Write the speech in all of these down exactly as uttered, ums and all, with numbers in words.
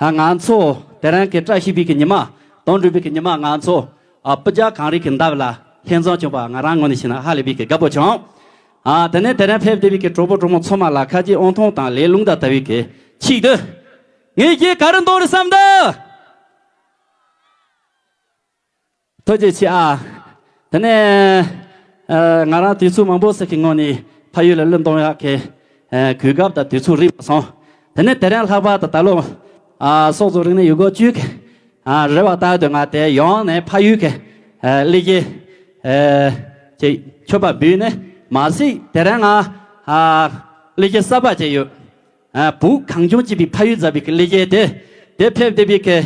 ཧ། ང་ཚོ་དེ་རིང་གི་བཀྲ་ཤིས་པའི་གི་ཉི་མ། དོན་འགྲུབ་པའི་གི་ཉི་མ། ང་ཚོ་ཨ་སྤུ་རྒྱལ་གངས་རི་གི་འདབས་ལ་ལྷན་འཛོམས་བྱུང་བ་ང་རང་ངོས་ནས་བཤད་ན་ཧ་ལས་པའི་གི་དགའ་པོ་བྱུང་། ཨ་དེ་ནས་དེ་རིང་ཕེབས་བསྡད་པའི་གི་གྲོགས་པོ་གྲོགས་མོ་ཚང་མ་ལ་ཁ་རྗེ་དབང་ཐང་དང་ལས་རླུང་དང་ལྟ་བུའི་གི་ཆེད་དུ། ངས་ཀྱིས་ག་རེ་འདོན་རེད་བསམ་འདུག་ཐུགས་རྗེ་ཆེ་ཨ། དེ་ནས་ཨ་ང་རང་དུས་ཚོད་མང་པོ་ཞིག་གི་སྔོན་ནས་ཕ་ཡུལ་ལ་གླུ་གཏོང་ཡག་གི་ཨ་གོ་སྐབས་དང་དུས་ཚོད་རག་མ་སོང་། དེ་ནས་དེ་རིང་ལྷག་པར་དུ་ད་ལོ་ཨ་སོག་རྫོང་རིག་གནས་ཡུལ་སྐོར་ཅུས་ཀྱི་ཨ་རེ་བ་ལྟར་དུ་ང་དེ་ཡོང་ནས་ཕ་ཡུལ་གྱི་ཨ་གླུ་གཞས་ཨ་ཅིག་མཆོད་པ་འབུལ་ནས་མ་ཟད་དེ་རིང་ང་ཨ་གླུ་གཞས་གསར་པ་ཅིག་ཡོད། ཨ་བོད་གངས་ལྗོངས་སྐྱིད་པའི་ཕ་ཡུལ་ཟེར་བའི་གི་གླུ་གཞས་དེ། དེ་ཕེབས་བསྡད་པའི་གི་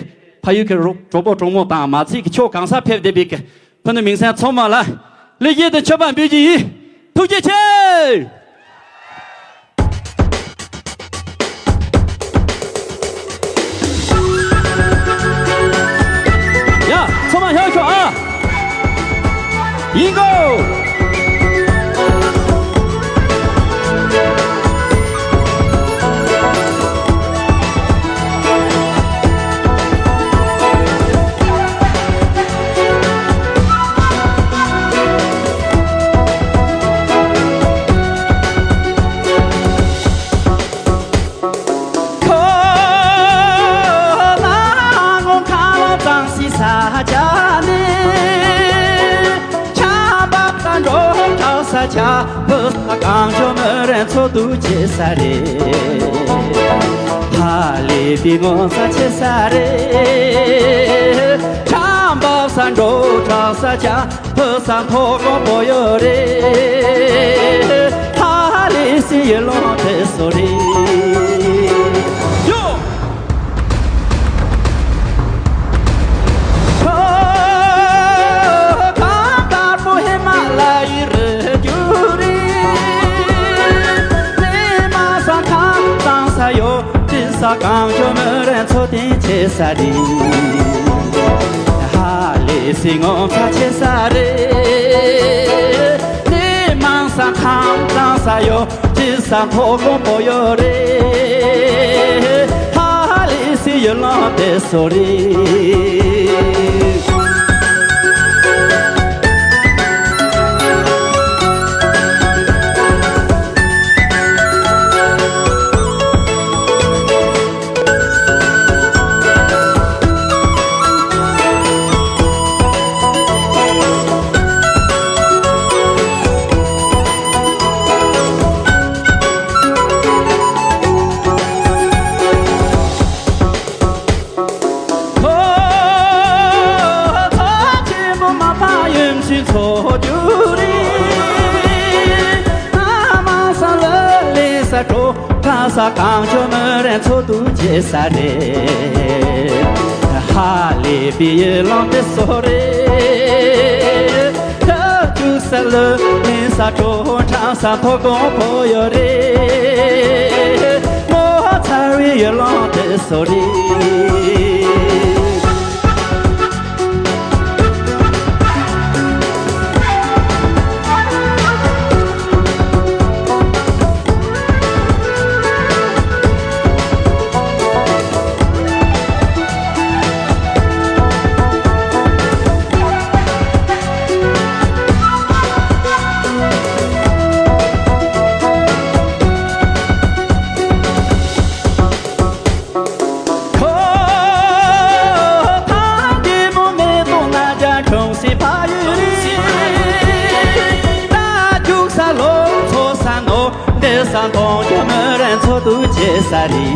ཕ་ཡུལ་གི་རོ་གྲོགས་པོ་གྲོགས་མོ་དང་མ་ཚད་གི་ཕྱོགས་གང་སར་ཕེབས་བསྡད་པའི་གི་ཕུ་ནུ་མིང་སྲིང་ཚང་མ་ལ་གླུ་གཞས་དེ་མཆོད་པ་འབུལ་གྱི་ཡིན། ཐུགས་རྗེ་ཆེ། ཡ། ཚང་མ་ཡར་ཤོག་ཨ། ཡིན་གོ། ཁོ་ན་ངོ་ཁ་ལོ་གཙང་སི་ས་ཆ་ནས། ཆར་འབབ་ས་འབྲོག་ཁྲ་ས་ཆ། བོད་ས་གངས་ལྗོངས་མི་རིགས་འཚོ་སྡོད་བྱེད་ས་རེད། ཧ་ལས་པའི་ངོ་མཚར་ཆེ་ས་རེད། ཆར་འབབ་ས་འབྲོག་ཁྲ་ས་ཆ། བོད་ས་མཐོ་སྒང་བོད་ཡུལ་རེད། ཧ་ལས་སའི་ཡུལ་ལུང་དེ་ཚོ་རེད། ཡོ། ཁོ་གངས་དཀར་པོ་ཧི་མ་ལ་ཡའི་རི་རྒྱུད་རེད། གནས་མང་ས་ཁམས་དྭངས་ས་ཡོད། དེ་ས་གངས་ལྗོངས་མི་རིགས་འཚོ་རྟེན་བྱེད་ས་རེད། ཧ་ལས་སའི་ངོ་མཚར་ཆེ་ས་རེད། གནས་མང་ས་ཁམས་དྭངས་ས་ཡོད། དེ་ས་མཐོ་སྒང་བོད་ཡུལ་རེད། ཧ་ལས་སའི་ཡུལ་ལུང་དེ་ཚོ་རེད། ཁོ་ཚོ་ཆེན་པོ་མ་ཕ་ཡུམ་ཆེན་འཚོ་རྒྱུ་རེད། ཨ་མ་ས་ལ་ལེ་ས་གྲོ་ག་ས་གངས་ལྗོངས་མི་རིགས་འཚོ་སྡོད་བྱེད་ས་རེད། ཧ་ལས་པའི་ཡུལ་ལུང་དེ་ཚོ་རེད། ཁ་ཅུག་ས་ལ་ལེ་ས་གྲོ་གྲང་ས་མཐོ་སྒང་བོད་ཡུལ་རེད། ངོ་མཚར་བའི་ཡུལ་ལུང་དེ་ཚོ་རེད། ཁོ་ཐང་གི་མོ་མེ་ཏོག་ན་རྒྱ་ཁྲོང་སི་ཕ་ཡུལ་རི། ད་རྒྱུག་ས་ལོ་ཚོ་ས་ནོ། འདི་ས་མཐོང་རྒྱུ་མི་རན་འཚོ་སྡོད་བྱེད་ས་རི།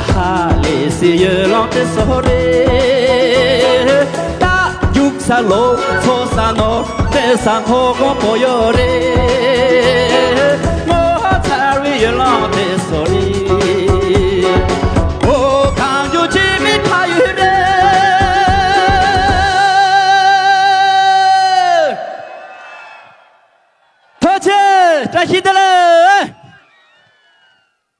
ཧ་ལས་སི་ཡུལ་ལུང་དེ་ཚོ་རེད། ད་རྒྱུག་ས་ལོ་ཚོ་ས་ནོ། འདི་ས་མཐོ་སྒང་བོད་ཡུལ་རེད། ངོ་མཚར་བའི་ཡུལ་ལུང་དེ་ཚོ་རེད།